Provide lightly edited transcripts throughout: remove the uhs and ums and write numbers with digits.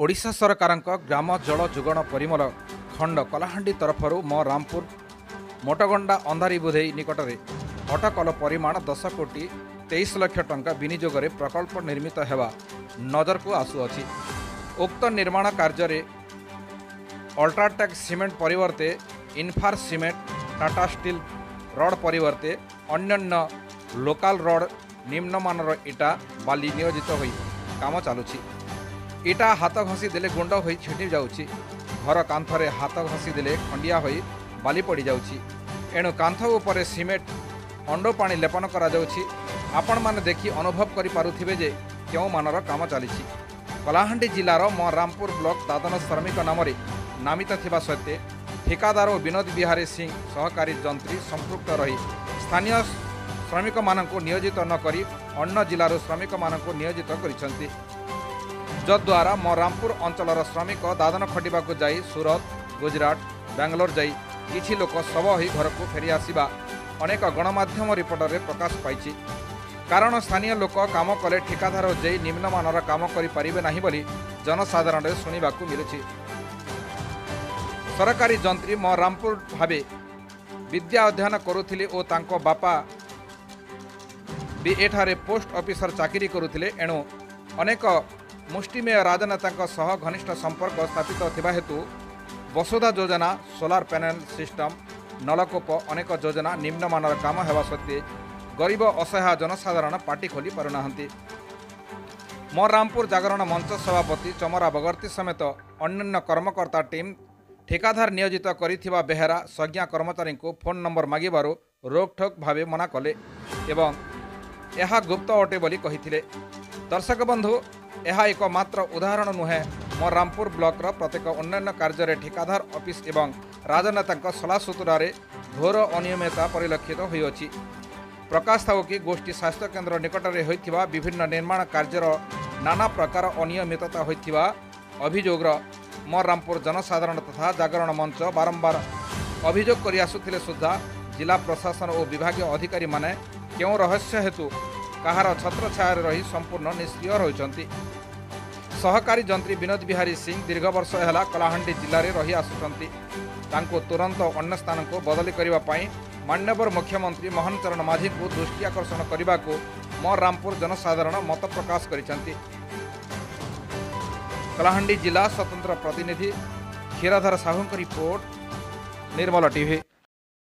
ଓଡ଼ିଶା ସରକାରଙ୍କ ଗ୍ରାମ ଜଳ ଯୋଗାଣ ପରିମଳ ଖଣ୍ଡ କଳାହାଣ୍ଡି ତରଫରୁ ମ ରାମପୁର ମୋଟଗଣ୍ଡା ଅନ୍ଧାରୀ ବୁଧେଇ ନିକଟରେ ଅଟକଲ ପରିମାଣ 10 କୋଟି 23 ଲକ୍ଷ ଟଙ୍କା ବିନିଯୋଗରେ ପ୍ରକଳ୍ପ ନିର୍ମିତ ହେବା ନଜରକୁ ଆସୁଅଛି। ଉକ୍ତ ନିର୍ମାଣ କାର୍ଯ୍ୟରେ ଅଲ୍ଟ୍ରାଟେକ୍ ସିମେଣ୍ଟ ପରିବର୍ତ୍ତେ ଇନଫାର ସିମେଣ୍ଟ, ଟାଟା ଷ୍ଟିଲ୍ ରଡ୍ ପରିବର୍ତ୍ତେ ଅନ୍ୟାନ୍ୟ ଲୋକାଲ ରଡ୍, ନିମ୍ନମାନର ଇଟା ବାଲି ନିୟୋଜିତ ହୋଇ କାମ ଚାଲୁଛି। ଇଟା ହାତ ଘଷି ଦେଲେ ଗୁଣ୍ଡ ହୋଇ ଛିଟି ଯାଉଛି। ଘର କାନ୍ଥରେ ହାତ ଘଷି ଦେଲେ ଖଣ୍ଡିଆ ହୋଇ ବାଲି ପଡ଼ିଯାଉଛି। ଏଣୁ କାନ୍ଥ ଉପରେ ସିମେଣ୍ଟ ଅଣ୍ଡ ପାଣି ଲେପନ କରାଯାଉଛି। ଆପଣମାନେ ଦେଖି ଅନୁଭବ କରିପାରୁଥିବେ ଯେ କେଉଁ ମାନର କାମ ଚାଲିଛି। କଳାହାଣ୍ଡି ଜିଲ୍ଲାର ମ ରାମପୁର ବ୍ଲକ ଦାଦନ ଶ୍ରମିକ ନାମରେ ନାମିତ ଥିବା ସତ୍ତ୍ୱେ ଠିକାଦାର ଓ ବିନୋଦ ବିହାରୀ ସିଂ ସହକାରୀ ଯନ୍ତ୍ରୀ ସମ୍ପୃକ୍ତ ରହି ସ୍ଥାନୀୟ ଶ୍ରମିକମାନଙ୍କୁ ନିୟୋଜିତ ନ କରି ଅନ୍ୟ ଜିଲ୍ଲାରୁ ଶ୍ରମିକମାନଙ୍କୁ ନିୟୋଜିତ କରିଛନ୍ତି, ଯଦ୍ୱାରା ମ ରାମପୁର ଅଞ୍ଚଳର ଶ୍ରମିକ ଦାଦନ ଖଟିବାକୁ ଯାଇ ସୁରତ, ଗୁଜରାଟ, ବାଙ୍ଗାଲୋର ଯାଇ କିଛି ଲୋକ ଶବ ହୋଇ ଘରକୁ ଫେରିଆସିବା ଅନେକ ଗଣମାଧ୍ୟମ ରିପୋର୍ଟରେ ପ୍ରକାଶ ପାଇଛି। କାରଣ ସ୍ଥାନୀୟ ଲୋକ କାମ କଲେ ଠିକାଦାର ଯାଇ ନିମ୍ନମାନର କାମ କରିପାରିବେ ନାହିଁ ବୋଲି ଜନସାଧାରଣରେ ଶୁଣିବାକୁ ମିଳୁଛି। ସରକାରୀ ଯନ୍ତ୍ରୀ ମ ରାମପୁର ଭାବେ ବିଦ୍ୟା ଅଧ୍ୟୟନ କରୁଥିଲେ ଓ ତାଙ୍କ ବାପା ବି ଏଠାରେ ପୋଷ୍ଟ ଅଫିସର ଚାକିରି କରୁଥିଲେ। ଏଣୁ ଅନେକ ମୁଷ୍ଟିମେୟ ରାଜନେତାଙ୍କ ସହ ଘନିଷ୍ଠ ସମ୍ପର୍କ ସ୍ଥାପିତ ଥିବା ହେତୁ ବସୁଧା ଯୋଜନା, ସୋଲାର ପ୍ୟାନେଲ ସିଷ୍ଟମ, ନଳକୂପ ଅନେକ ଯୋଜନା ନିମ୍ନମାନର କାମ ହେବା ସତ୍ତ୍ୱେ ଗରିବ ଅସହାୟ ଜନସାଧାରଣ ପାଟି ଖୋଲି ପାରୁନାହାନ୍ତି। ମ ରାମପୁର ଜାଗରଣ ମଞ୍ଚ ସଭାପତି ଚମରା ବଗର୍ତ୍ତି ସମେତ ଅନ୍ୟାନ୍ୟ କର୍ମକର୍ତ୍ତା ଟିମ୍ ଠିକାଦାର ନିୟୋଜିତ କରିଥିବା ବେହେରା ସଜ୍ଞା କର୍ମଚାରୀଙ୍କୁ ଫୋନ୍ ନମ୍ବର ମାଗିବାରୁ ରୋକଠୋକ୍ ଭାବେ ମନା କଲେ ଏବଂ ଏହା ଗୁପ୍ତ ଅଟେ ବୋଲି କହିଥିଲେ। ଦର୍ଶକ ବନ୍ଧୁ, ଏହା ଏକ ମାତ୍ର ଉଦାହରଣ ନୁହେଁ। ମ ରାମପୁର ବ୍ଲକର ପ୍ରତ୍ୟେକ ଅନ୍ୟାନ୍ୟ କାର୍ଯ୍ୟରେ ଠିକାଦାର ଅଫିସ ଏବଂ ରାଜନେତାଙ୍କ ସଲାସୁତୁରାରେ ଘୋର ଅନିୟମିତତା ପରିଲକ୍ଷିତ ହୋଇଅଛି। ପ୍ରକାଶ ଥାଉ କି, ଗୋଷ୍ଠୀ ସ୍ୱାସ୍ଥ୍ୟକେନ୍ଦ୍ର ନିକଟରେ ହୋଇଥିବା ବିଭିନ୍ନ ନିର୍ମାଣ କାର୍ଯ୍ୟର ନାନା ପ୍ରକାର ଅନିୟମିତତା ହୋଇଥିବା ଅଭିଯୋଗର ମ ରାମପୁର ଜନସାଧାରଣ ତଥା ଜାଗରଣ ମଞ୍ଚ ବାରମ୍ବାର ଅଭିଯୋଗ କରି ଆସୁଥିଲେ ସୁଦ୍ଧା ଜିଲ୍ଲା ପ୍ରଶାସନ ଓ ବିଭାଗୀୟ ଅଧିକାରୀମାନେ କେଉଁ ରହସ୍ୟ ହେତୁ କାହାର ଛତ୍ରଛାୟାରେ ରହି ସମ୍ପୂର୍ଣ୍ଣ ନିଷ୍କ୍ରିୟ ରହିଛନ୍ତି। ସହକାରୀ ଯନ୍ତ୍ରୀ ବିନୋଦ ବିହାରୀ ସିଂ ଦୀର୍ଘ ବର୍ଷ ହେଲା କଳାହାଣ୍ଡି ଜିଲ୍ଲାରେ ରହି ଆସୁଛନ୍ତି। ତାଙ୍କୁ ତୁରନ୍ତ ଅନ୍ୟ ସ୍ଥାନକୁ ବଦଳି କରିବା ପାଇଁ ମାନ୍ୟବର ମୁଖ୍ୟମନ୍ତ୍ରୀ ମୋହନ ଚରଣ ମାଝୀଙ୍କୁ ଦୃଷ୍ଟି ଆକର୍ଷଣ କରିବାକୁ ମ ରାମପୁର ଜନସାଧାରଣ ମତ ପ୍ରକାଶ କରିଛନ୍ତି। କଳାହାଣ୍ଡି ଜିଲ୍ଲା ସ୍ୱତନ୍ତ୍ର ପ୍ରତିନିଧି କ୍ଷୀରଧର ସାହୁଙ୍କ ରିପୋର୍ଟ, ନିର୍ମଳ ଟିଭି।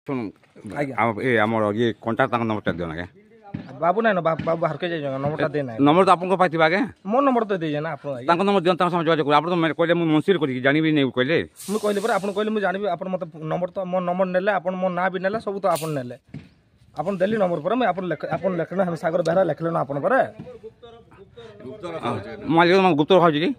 ଶୁଣୁ। ଆଜ୍ଞା। ଏ ଆମର ଇଏ କଣ୍ଟାକ୍ଟ ତାଙ୍କ ନମ୍ବରଟା ଦିଅନ ଆଜ୍ଞା। ବାବୁ ନାଇଁ, ବାବୁ ବାହାରକେ ଯାଇଛନ୍, ନମ୍ବରଟା ଦେଇ ନାଇଁ। ନମ୍ବର ତ ଆପଣଙ୍କ ପାଖେ ଥିବା ଆଜ୍ଞା। ମୋ ନମ୍ବର ତ ଦେଇଛେ ନା ଆପଣ ଆଜ୍ଞା। ତାଙ୍କ ନମ୍ବର ଦିଅନ୍ତୁ, ତାଙ୍କ ସାଙ୍ଗେ ଯୋଗାଯୋଗ କରିବୁ। ଆପଣ ତ କହିଲେ ମୁଁ ମନସିର କରିକି ଜାଣିବି ନାଇଁ କହିଲେ। ମୁଁ କହିଲି ପରେ, ଆପଣ କହିଲେ ମୁଁ ଜାଣିବି। ଆପଣ ମୋତେ ନମ୍ବର ତ ମୋ ନମ୍ବର ନେଲେ, ଆପଣ ମୋ ନାଁ ବି ନେଲେ, ସବୁ ତ ଆପଣ ନେଲେ। ଆପଣ ଦେଲି ନମ୍ବର ପରେ ମୁଁ ଆପଣ ଲେଖ, ଆପଣ ଲେଖିଲେ, ସାଗର ବେହେରା ଲେଖିଲେ ନା ଆପଣ ପରେ। ମାଲିକ ଗୁପ୍ତ ଖାଉଛି କି?